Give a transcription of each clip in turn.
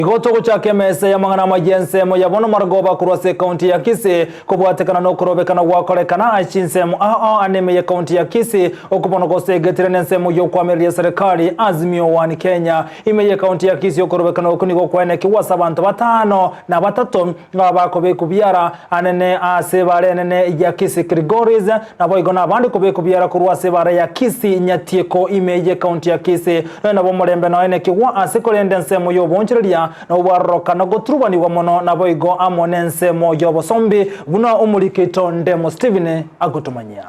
Igo togochaka emesa y'amang'ana amayia ensemo ya bono marogoba korwa ase ekaunti ya Kisii kobwatekana nokorobekana gwakorekana ase chinsemo ao ao ane ime y'ekaunti ya Kisii okwo bono gosegetire nensemo y'okoamereria eserekari Azimio One Kenya ime y'ekaunti ya Kisii okorobekana okwo nigo kwaenekigwe ase abanto batano na batato aba bakobekwa biara anene ase ebara enene ya Kisii Kilgoris naboigo nabande kobekwa biara korwa ase ebara ya Kisii Nyatieko ime y'ekaunti ya Kisii. Nonya nabo omorembe noenekigwa ase korende ensemo y'oboonchoreria nabo bwarorokana goturubanigwa mono naboigo amo nensemo y'obosombi buna omoriki oito Ndemo Stephen agotomanyia.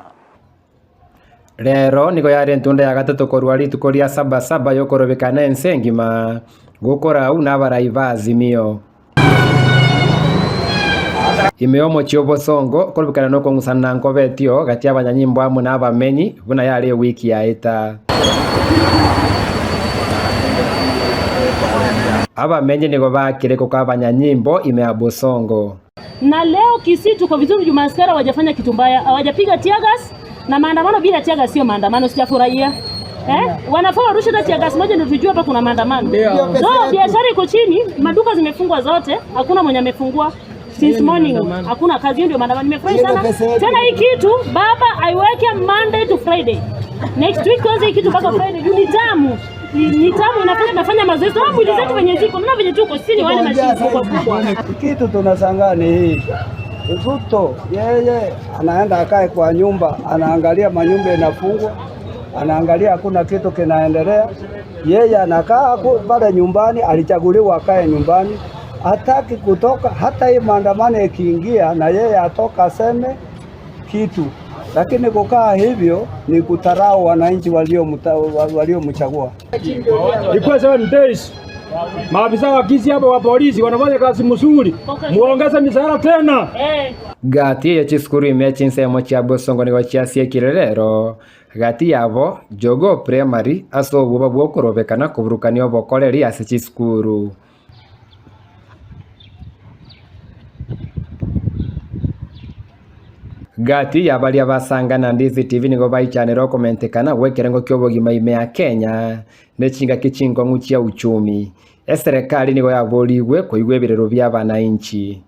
Rero nigo yare entunda ya gatato korwa rituko ria saba saba y'okorobekana ense engima, gokorau nabarai ba Azimio. Ime y'omochie obosongo, okorobekana nokong'usana nkobetio gati y'abanyanyimbo amo nabamenyi, buna yare ewiki yaeta. Abamenyi nigo baakire koka abanyanyimbo ime ya Bosongo. Na leo Kisii tuko vizuri juu maaskari hawajafanya kitu mbaya, hawajapiga tear gas na maandamano bila tear gas sio maandamano, sijafurahia. Eh? Wanafaa warushe hata tear gas moja ndio tujue hapa kuna maandamano. So biashara iko chini, maduka zimefungwa zote, hakuna mwenye amefungua since morning, hakuna kazi. Hiyo ndio maandamano. Nimefurahi sana tena hii kitu baba aiweke Monday to Friday. Next week tuanze hii kitu mpaka Friday. Juu ni tamu. Ni tamu inafanya nafanya mazoezi. Kama mwili zetu venye ziko, mna venye tuko sisi ni wale mashini kubwa kubwa. Kitu tunashangaa ni hii Ruto yeye anaenda akae kwa nyumba, anaangalia manyumba inafungwa, anaangalia hakuna kitu kinaendelea. Yeye anakaa pale nyumbani, alichaguliwa akae nyumbani, hataki kutoka. Hata hii maandamano ikiingia, na yeye atoka aseme kitu, lakini kukaa hivyo ni kutarau wananchi waliomchagua. Ikuwe 7 days. Maafisa wa Kisii hapa wa polisi wanafanya kazi mzuri, muongeze mishahara tena. Gati ye chisukuru ime chinsemo chia Bosongo nigo chiasiekire rero, gati yabo Jogoo Primary ase obwoba bw'okorobekana koburukania obokoreri ase chisukuru. Gati ya baria basangana Ndizi TV nigo baichanire okomentekana gw'ekerengo ki'obogima ime ya Kenya ne chingaki chinkong'u chia uchumi. Eserekari nigo yaborigwe koigwa ebirero bi'abanainchi.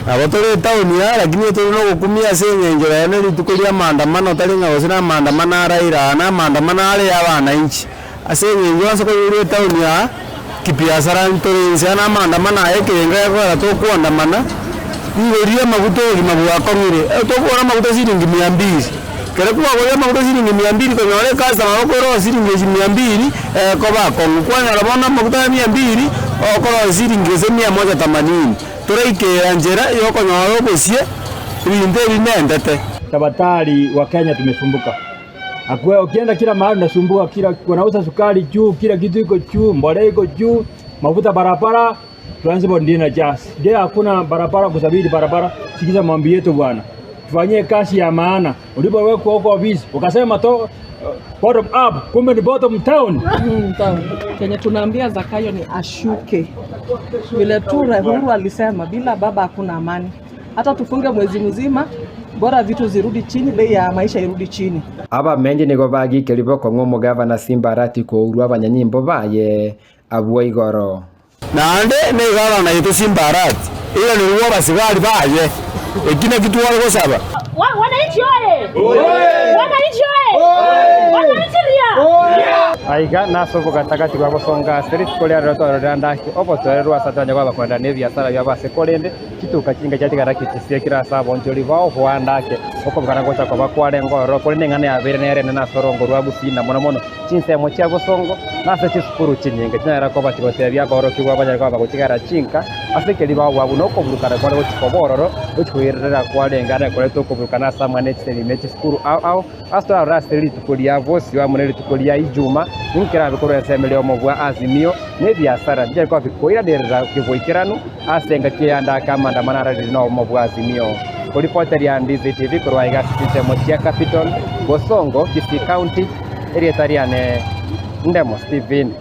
Nabo tore etaoni aa, lakini tore nogokumia ase eng'encho yaye ne rituko ria amaandamano tari ng'a gose na amaandamano a Raila aa, na amaandamano are ya abananchi. Ase eng'encho ase koigwa etaoni aa, kibiasara ntore inse aa na amaandamano aya ekerengo gekogera tokoandamana, rigori ri'amaguta obogima bwakong'ire, tokogora amaguta shilingi mia mbili, ekero kwagorire amaguta shilingi mia mbili konyora ecustomer agokoira shilingi echi mia mbili, ekoba akong'u. Kwanyora bono amaguta aya mia mbili, okorosia shilingi gose mia moja themanini. Toraikera nchera y'okonyora obosie ebinto ebi bimentete. Tafadhali Wakenya tumesumbuka. Akwe ukienda kila mahali unasumbuka, kila wanauza sukari juu, kila kitu iko juu, mbolea iko juu, mafuta barabara, transport ndio inajaa. Ndio hakuna barabara kusafiri barabara. Sikiza maombi yetu bwana. Tufanyie kazi ya maana. Ulipowekwa huko ofisi ukasema to bottom up, kumbe ni bottom down. Kenye tunaambia Zakayo ni ashuke, vile tu Uhuru alisema bila baba hakuna amani. Hata tufunge mwezi mzima, bora vitu zirudi chini, bei ya maisha irudi chini. Abamenyi nigo bagikeria bokong'u omogavana Simba Arati kourwa abanyanyimbo baye abwo igoro. Naende nigo abana Simba Arati, eiranigwe abasigari baye, eki nakio tware gosaba. Wananchi oye! Wananchi oye! Wananchi ria! Aiga nase obogatagati bwa gosonga ase rituko ria rero twarorera ndaki obotoereru ase atanye kwaba kwenda na ebiasara biabo ase korende chituka chinga chiatigara kichisiekire ase abonchori bao boa ndake okobokana gocha koba kwarenge ororo korende eng'ana yabeire nere enene ase orongo rwa Gusii na mono mono chinsemo chia bosongo na ase chisukuru chinyinge chinyare koba chigotebia aborokigwa banyare koba bagochigera chinka ase ekeri bao buna okoburukana kware gochia koba ororo gochia koirerera kwarenge are koreta okoburukana ase amang'ana echisemi ime chisukuru ao ao ase torarore ase rituko ria bosio amo ne rituko ria ijuma ninki kerabe korwa ensemo eria omobua Azimio na ebiasara bichare koba bikoiranerera keboikeranu ase engaki eyande ake amandamano ararire na omobua Azimio. Koripoteria Ndizi TV korwa aiga ase chinsemo chia Capital, Bosongo, Kisii County, erieta riane Ndemo Stephen.